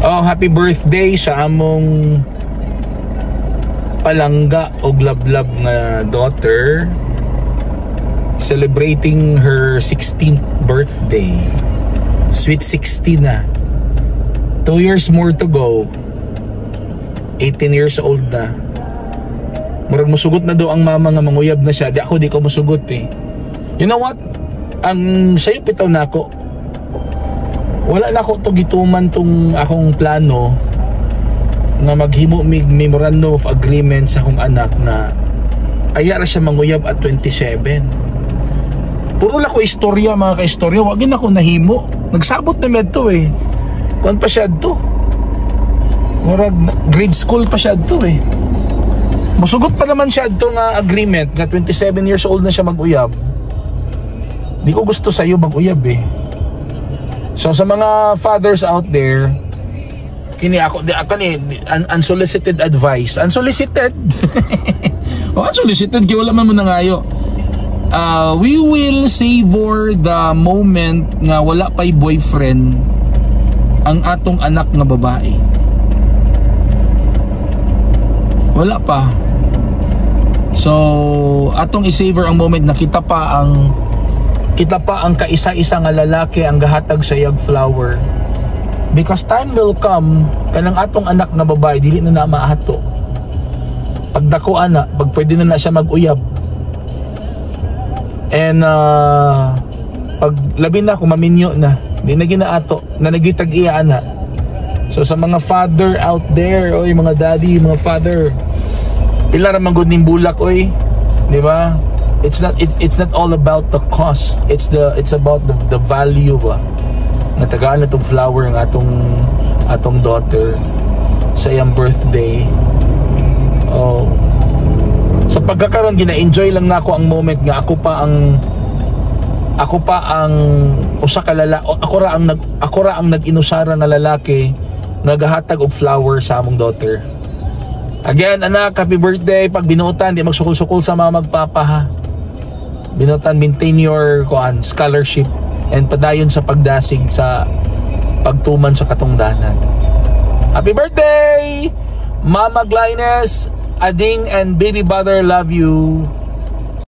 Oh, happy birthday sa among palangga og lablab nga daughter, celebrating her 16th birthday. Sweet 16 na. 2 years more to go. 18 years old na. Murag musugot na daw ang mama nga manguyab na siya. Di ako, di ko musugot eh. You know what? Ang sayo bitaw nako. Wala na ako to gituman tong akong plano nga maghimo mig memorandum of agreement sa akong anak na aya ra siya manguyab at 27. Puro lang ko istorya, mga kaistorya, wag na ako nahimo. Nagsabot na med to eh. Kuan pa siya to. Murag grade school pa siya to eh. Musugot pa naman siya to nga agreement nga 27 years old na siya mag-uyab. Di ko gusto sa iyo mag-uyab eh. So sa mga fathers out there, kini ako di ako ni unsolicited advice. Unsolicited. Oh, unsolicited kay wala man mo nangayo. We will savor the moment nga wala pa'y boyfriend ang atong anak nga babae. Wala pa. So, atong i-savor ang moment na kita pa ang kaisa-isa nga lalaki ang gahatag sa iyag flower. Because time will come kanang atong anak nga babae dili na na maato. Pagdako ana, pag pwede na na siya mag-uyab. And pag labi na kung maminyo na, di na ginaato, na nagitag iya ana. So sa mga father out there, oy, mga daddy, mga father, pila ra man gud ning bulak, oy. Di ba? It's not all about the cost. It's about the value ba. Natagaan na tong flower ng atong daughter sa iyang birthday. Oh. Sa pagkakaroon, gina-enjoy lang nako ang moment nga ako pa ang usa ka lala ako ra ang nag-inusara nga lalaki nga gahatag og flower sa among daughter. Again, anak, happy birthday. Pag binuotan, di magsukol-sukol sa mga magpapa ha. Binuotan, maintain your kuan, scholarship and padayon sa pagdasig sa pagtuman sa katungdanan. Happy birthday! Mama Glynes, Ading and baby brother, love you.